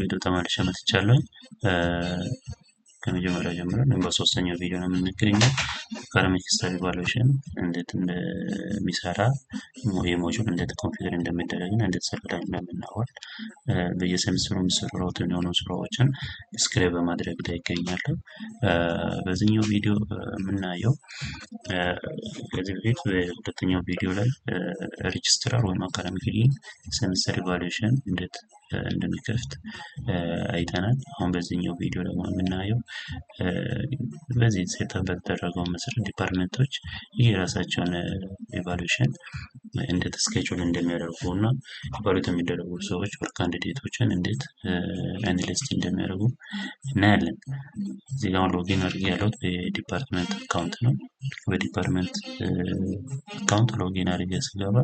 ቪዲዮ ተመልሼ መጥቻለሁኝ። ከመጀመሪያ ጀምረን በሶስተኛው ቪዲዮ ነው የምንገኘው። Academic staff evaluation እንዴት እንደሚሰራ፣ የ module እንዴት configure እንደሚደረግ እና እንዴት ስልክ ላይ እንደምናወርድ፣ በየሴሚስተሩ የሚሰሩ routine የሆኑ ስራዎችን describe በማድረግ ላይ ይገኛሉ። በዚህኛው ቪዲዮ የምናየው ከዚህ በፊት በሁለተኛው ቪዲዮ ላይ ሬጅስትራር ወይም academic dean semester evaluation እንዴት እንደሚከፍት አይተናል። አሁን በዚህኛው ቪዲዮ ደግሞ የምናየው በዚህ setup በተደረገው መሰረት department ኦች የራሳቸውን evaluation እንዴት schedule እንደሚያደርጉ እና evaluate የሚደረጉ ሰዎች or candidate ኦችን እንዴት enlist እንደሚያደርጉ እናያለን። እዚህ ጋር login አድርጌ ያለሁት በ department account ነው። በ department account login አድርጌ ስገባ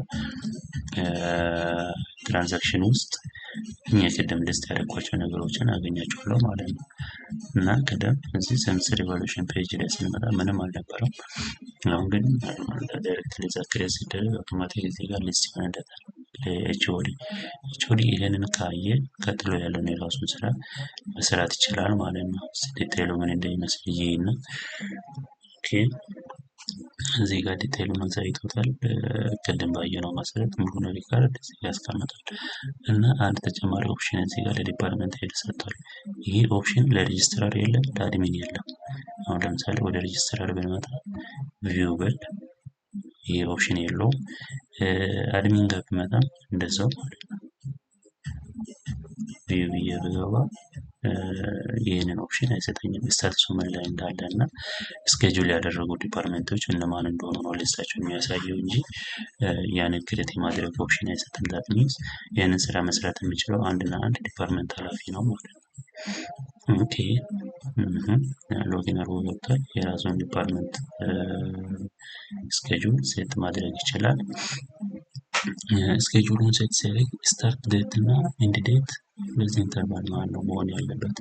transaction ውስጥ እኛ ቅድም list ያደረኳቸው ነገሮችን አገኛቸዋለሁ ማለት ነው። እና ቅድም እዚህ semester evaluation page ላይ ስንመጣ ምንም አልነበረም። አሁን ግን directly እዛ create ሲደረግ አውቶማቲክ እዚህ ጋር list ይሆንለታል። HOD HOD ይህንን ካየ ቀጥሎ ያለውን የራሱን ስራ መስራት ይችላል ማለት ነው። Detail ኡ ምን እንደሚመስል ይይና፣ okay፣ እዚህ ጋር detail ኡን አሳይቶታል። ቅድም ባየነው መሰረት ሙሉን record እዚህ ጋር ያስቀምጣል። እና አንድ ተጨማሪ option እዚህ ጋር ለ department head ሰጥቷል። ይህ option ለ registrar የለም፣ ለ admin የለም። አሁን ለምሳሌ ወደ ሬጅስትራር ብንመጣ view ብል ይህ option የለውም። Admin ጋር ብመጣም እንደዛው ማለት ነው። View ብዬ ብገባ ይህንን option አይሰጠኝም። Status ኡ ምን ላይ እንዳለ እና schedule ያደረጉ department ኦች እነማን እንደሆኑ ነው list ኣቸው የሚያሳየው እንጂ ያንን create የማድረግ option አይሰጥም። That means ያንን ስራ መስራት የሚችለው አንድና አንድ department ኃላፊ ነው ማለት ነው። Okay፣ login አድርጎ ገብቷል። የራሱን department schedule set ማድረግ ይችላል። Schedule ኡን set ሲያደርግ start date እና end date በዚህ interval መሀል ነው መሆን ያለበት።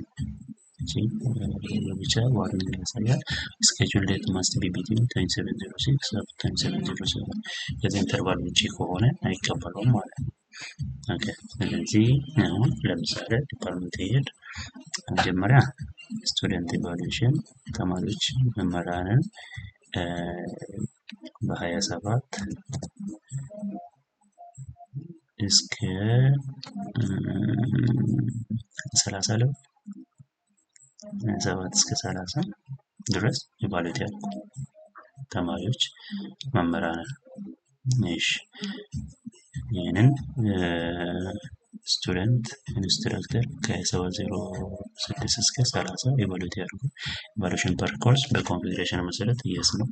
ብቻ warning ያሳያል። Schedule date must be between 2706 up 2707፣ ከዚህ interval ውጪ ከሆነ አይቀበለውም ማለት ነው። Okay፣ ስለዚህ አሁን ለምሳሌ department head መጀመሪያ student evaluation ተማሪዎች መምህራንን በ27 እስከ 30 ላይ፣ 7 እስከ 30 ድረስ evaluate ያድርጉ ተማሪዎች መምህራንን። እሺ፣ ይህንን student instructor ከ706 እስከ 30 evaluate ያድርጉ። Evaluation per course በ configuration መሰረት yes ነው።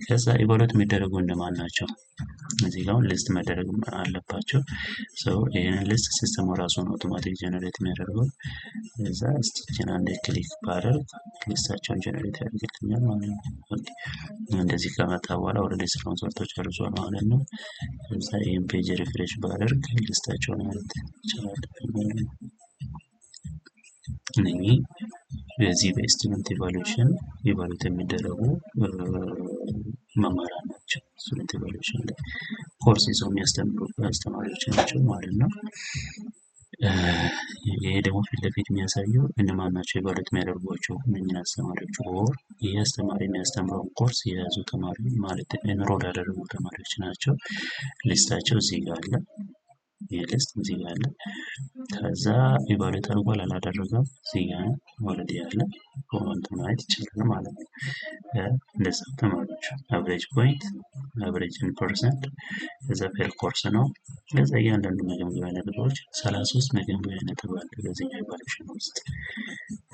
ከዛ evaluate የሚደረጉ እነማን ናቸው? እዚህ ጋር list መደረግ አለባቸው። So ይህንን list system ኡ ራሱን automatic generate የሚያደርገው። እዛ እስቲችን አንዴ click ባደርግ list ኣቸውን generate ያደርግልኛል ማለት ነው። እንደዚህ ከመጣ በኋላ already ስራውን ሰርቶ ጨርሷል ማለት ነው። እዛ ይህን page refresh ባደርግ list ኣቸውን ማለት ይችላል ማለት ነው። እነኚህ በዚህ በ student evaluation evaluate የሚደረጉ መምህራን ናቸው። Student evaluation ላይ ኮርስ ይዘው የሚያስተምሩ አስተማሪዎች ናቸው ማለት ነው። ይሄ ደግሞ ፊት ለፊት የሚያሳየው እነማን ናቸው evaluate የሚያደርጓቸው እነኝን አስተማሪዎች or ይህ አስተማሪ የሚያስተምረውን ኮርስ የያዙ ተማሪ ማለት enroll ያደረጉ ተማሪዎች ናቸው። List ኣቸው እዚህ ጋር አለ። ይህ list እዚህ ጋር አለ። ከዛ evaluate አድርጓል አላደረገም እዚህ ጋር already ያለ comment ማየት ይቻላል ማለት ነው። እንደዛ ተማሪዎች average point፣ average in percent፣ ከዛ per course ነው። ከዛ እያንዳንዱ መገምገሚያ ነጥቦች፣ 33 መገምገሚያ ነጥብ አለ በዚህኛው evaluation ውስጥ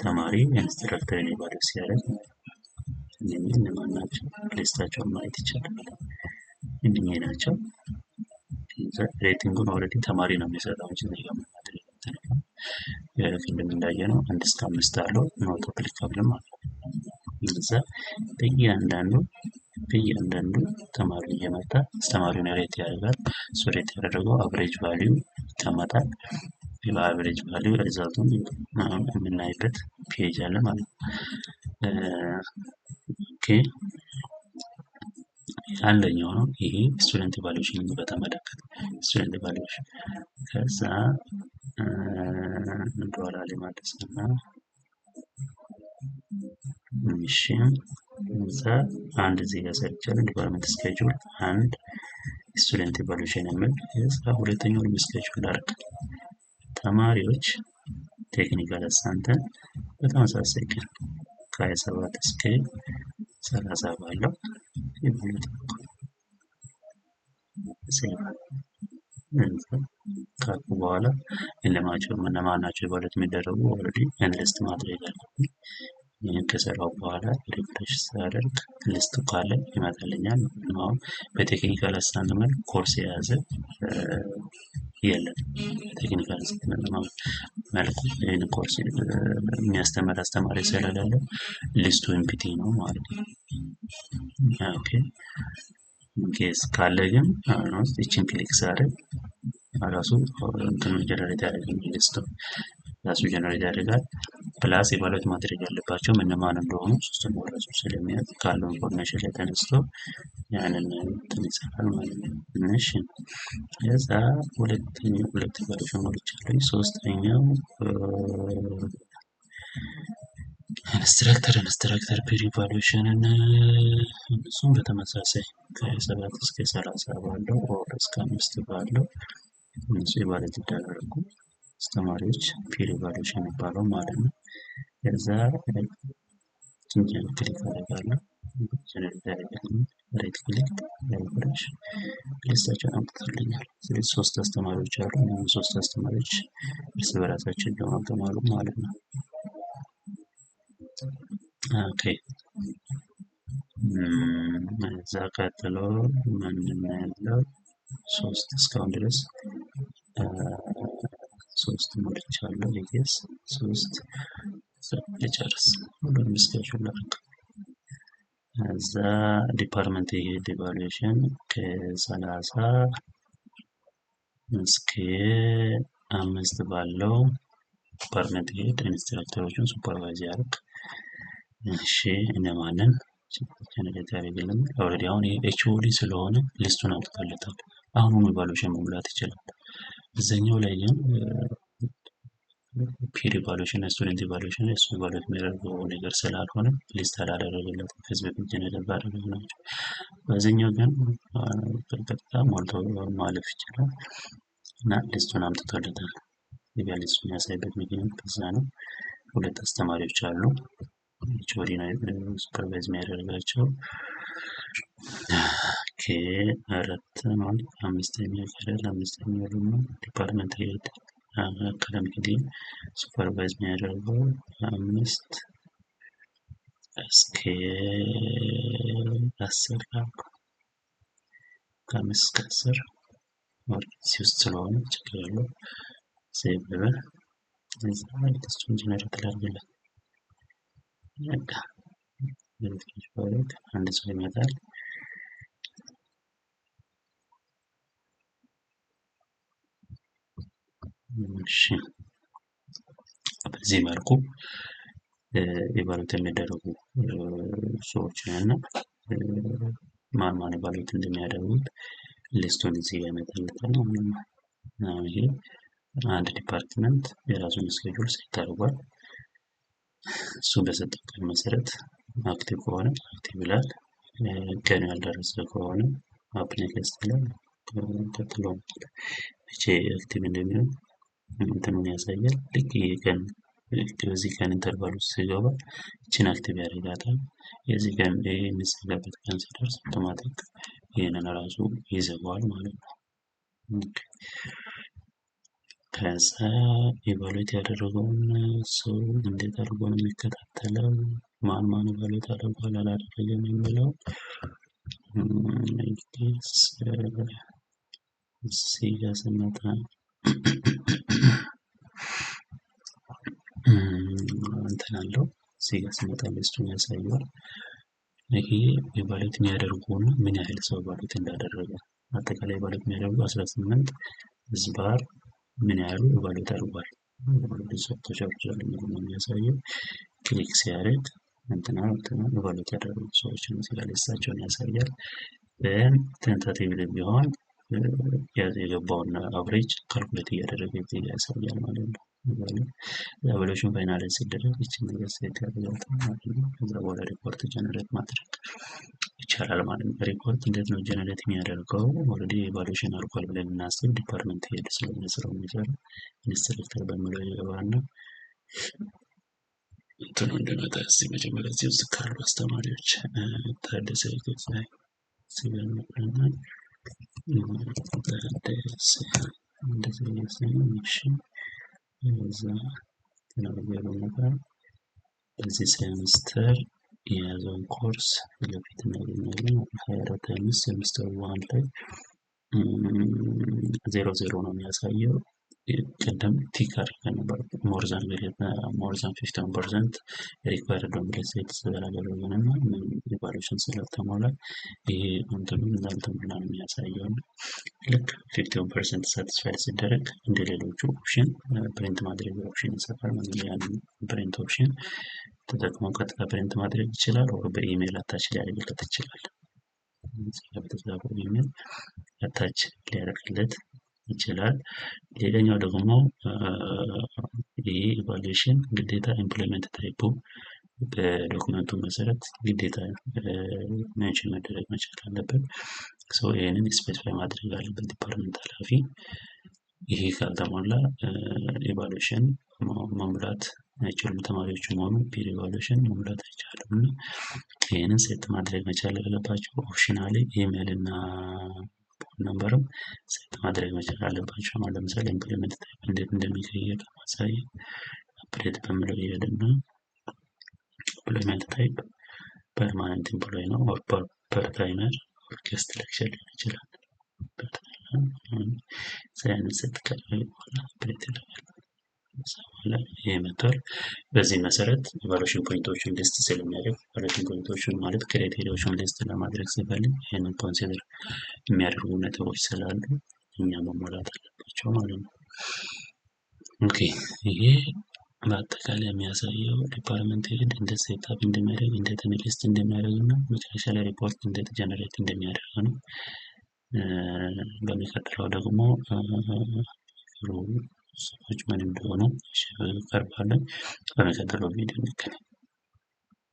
ተማሪ instructor ን evaluate ሲያደርግ። እነኚህ እነማን ናቸው? List ኣቸውን ማየት ይቻላል። እነኚህ ናቸው። Rating ኡን already ተማሪ ነው የሚሰጠው እንጂ እዚህ ጋር ምንም ማድረግ ቅድም እንዳየነው 1 እስከ 5 አለው፣ not applicable ማለት ነው። እዛ በእያንዳንዱ ተማሪ እየመጣ አስተማሪውን rate ያደርጋል። እሱ rate ያደረገው average value ይቀመጣል። በ average value result ኡን የምናይበት page አለ ማለት ነው። Okay፣ አንደኛው ነው ይሄ student evaluation በተመለከተ student evaluation። ከዛ ወደኋላ ልመለስና እሺ እዛ አንድ እዚህ ጋር ሰርቻለሁ። Department schedule አንድ student evaluation የሚል እዛ ሁለተኛውን schedule ላድርግ። ተማሪዎች technical assistant ን በተመሳሳይ ቀን ከ27 እስከ 30 ባለው evaluate save ካልኩ በኋላ እነማቸው እነማን ናቸው evaluate የሚደረጉ already enlist ማድረግ አለብኝ። ይህን ከሰራው በኋላ refresh ሳደርግ list ኡ ካለ ይመጣልኛል። አሁን በ technical assistant መልክ ኮርስ የያዘ የለም። በ technical assistant መልኩ ይህን ኮርስ የሚያስተምር አስተማሪ ስለሌለ list ኡ empty ነው ማለት ነው። Okay case ካለ ግን አሁን ውስጥ ይችን click ሳደርግ ራሱ እንትኑ generate ያደርጋል። List ኡ ራሱ generate ያደርጋል። Plus evaluate ማድረግ ያለባቸው እነማን እንደሆኑ system ኡ ራሱ ስለሚያውቅ ካለው information ላይ ተነስቶ ያንን እንትን ይሰራል ማለት ነው። እሺ ከዛ ሁለተኛው ሁለት evaluation ሞልቻለሁ። ሶስተኛው instructor peer evaluation ን እሱም በተመሳሳይ ከ27 እስከ 30 ባለው or እስከ 5 ባለው እነሱ evaluate ይደረጉ አስተማሪዎች peer evaluation ይባለው ማለት ነው። ከዛ click አደርጋለሁ። Generate ያደርግልኛል። Right click refresh list ኣቸውን አምጥቶልኛል። ስለዚህ ሶስት አስተማሪዎች አሉ። እነዚህ ሶስት አስተማሪዎች እርስ በራሳቸው ይገማገማሉ ማለት ነው። Okay እዛ ቀጥሎ ምንድን ነው ያለው? ሶስት እስካሁን ድረስ ሶስት ሞልቻለሁ። Yes ሶስት ልጨርስ ሁሉንም schedule ላድርግ። እዛ department head evaluation ከ30 እስከ 5 ባለው department head instructor ኦችን supervise ያደርግ። እሺ እነማንን generate ያደርግልን? Already አሁን ይሄ HOD ስለሆነ list ኡን አውጥቶለታል። አሁኑኑ evaluation መሙላት ይችላል። እዛኛው ላይ ግን peer evaluation student evaluation እሱ evaluate የሚያደርገው ነገር ስላልሆነ list አላደረገለትም። ከዚህ በፊት generate ባደረግናቸው። በዚህኛው ግን በቀጥታ ሞልቶ ማለፍ ይችላል እና list ኡን አምጥቶለታል። እዚህ ጋር list ኡን የሚያሳይበት ምክንያት በዛ ነው። ሁለት አስተማሪዎች አሉ። HOD ነው supervise የሚያደርጋቸው። Okay አራት ማለት አምስተኛ ይቀራል። አምስተኛው ደግሞ department head academic dean supervise የሚያደርገው 5 እስከ 10 ከ5 እስከ 10 እዚህ ውስጥ ስለሆነ ችግር የለውም። Save ልበል። እዛ list ኡን generate ላድርግለት። በቃ refresh ባደርግ አንድ ሰው ይመጣል። እሺ በዚህ መልኩ evaluate የሚደረጉ ሰዎችን እና ማን ማን evaluate እንደሚያደርጉት list ኡን እዚህ ጋር ያመጣልታል ማለት ነው። አሁን ይሄ አንድ department የራሱን schedule set አድርጓል። እሱ በሰጠው ቀን መሰረት active ከሆነ active ይላል። ቀኑ ያልደረሰ ከሆነ up next ይላል። ቀጥሎ መቼ active እንደሚሆን እንትኑን ያሳያል። ልክ ይሄ ቀን በዚህ ቀን interval ውስጥ ሲገባ ይችን active ያደርጋታል። የዚህ ቀን የሚዘጋበት ቀን ሲደርስ አውቶማቲክ ይህንን ራሱ ይዘጋዋል ማለት ነው። ከዛ evaluate ያደረገውን ሰው እንዴት አድርጎ ነው የሚከታተለው? ማን ማን evaluate አድርጓል አላደረገም የሚለው እዚህ ጋር ስንመጣ እንትን አለው። እዚህ ጋር ስንመጣ list ኡን ያሳየዋል። ይሄ evaluate የሚያደርጉ እና ምን ያህል ሰው evaluate እንዳደረገ አጠቃላይ evaluate የሚያደርጉ 18 ዝባር ምን ያህሉ evaluate አድርጓል ተጨርሷል የሚለው ነው የሚያሳየው። Click ሲያደርግ እንትና እንትና evaluate ያደረጉ ሰዎችን እዚህ ጋር list ኣቸውን ያሳያል። Tentative ቢሆን የገባውን average calculate እያደረገ እዚህ ጋር ያሳያል ማለት ነው። Evaluation finalize ሲደረግ ይችን ነገር set ያደርጋታል ማለት ነው። ከዛ በኋላ ሪፖርት generate ማድረግ ይቻላል ማለት ነው። ሪፖርት እንዴት ነው generate የሚያደርገው? Already evaluation አልቋል ብለን እናስብ። Department head ስለሆነ ስራው የሚሰራው instructor በሚለው ይገባና እንትኑ እንዲመጣ እስቲ መጀመሪያ እዚህ ውስጥ ካሉ አስተማሪዎች ታደሰ ላይ ሲገርምና ታደሰ እንደዚህ እሺ፣ እዛ ነገር በዚህ ሴምስተር የያዘውን ኮርስ ለፊት እናገኛለን። 24 5 semester 1 ላይ 00 ነው የሚያሳየው። ቅድም tick አድርገን ነበር more than 15% required ነው ብለን set ስላደረግን እና evaluation ስላልተሞላ ይሄ እንትኑ እንዳልተሞላ ነው የሚያሳየው። እና ልክ 15% satisfied ሲደረግ እንደ ሌሎቹ option print ማድረግ option ይሰጣል ማለት ነው። ያንን print option ተጠቅሞ ቀጥታ print ማድረግ ይችላል። Or በ email attach ሊያደርግለት ይችላል። በተጻፈው email attach ሊያደርግለት ይችላል። ሌላኛው ደግሞ ይሄ evaluation ግዴታ employment type ኡ በ document ኡ መሰረት ግዴታ mention መደረግ መቻል አለበት። So ይህንን specify ማድረግ አለበት department ኃላፊ። ይሄ ካልተሞላ evaluation መሙላት አይችሉም። ተማሪዎችም ሆኑ peer evaluation መሙላት አይቻልም እና ይህንን set ማድረግ መቻል አለባቸው። Optionally email እና phone number ም set ማድረግ መቻል አለባቸው። አሁን ለምሳሌ employment type እንዴት እንደሚቀየር ለማሳየት update በሚለው ይሄድና employment type permanent employee ነው or part timer or guest lecturer ሊሆን ይችላል። ያንን set ካደረገ በኋላ update ያደርጋል። በኋላ ይሄ መጥቷል። በዚህ መሰረት evaluation point ኦችን list ስለሚያደርግ evaluation point ኦችን ማለት criteria ዎችን list ለማድረግ ሲፈልግ ይህንን consider የሚያደርጉ ነጥቦች ስላሉ እኛ መሞላት አለባቸው ማለት ነው። Okay፣ ይሄ በአጠቃላይ የሚያሳየው department head እንዴት setup እንደሚያደርግ፣ እንዴት list እንደሚያደርግ እና መጨረሻ ላይ ሪፖርት እንዴት generate እንደሚያደርግ ነው። በሚቀጥለው ደግሞ ሰዎች ምን እንደሆኑ ቀርባለን። በሚቀጥለው ቪዲዮ እንገናኝ።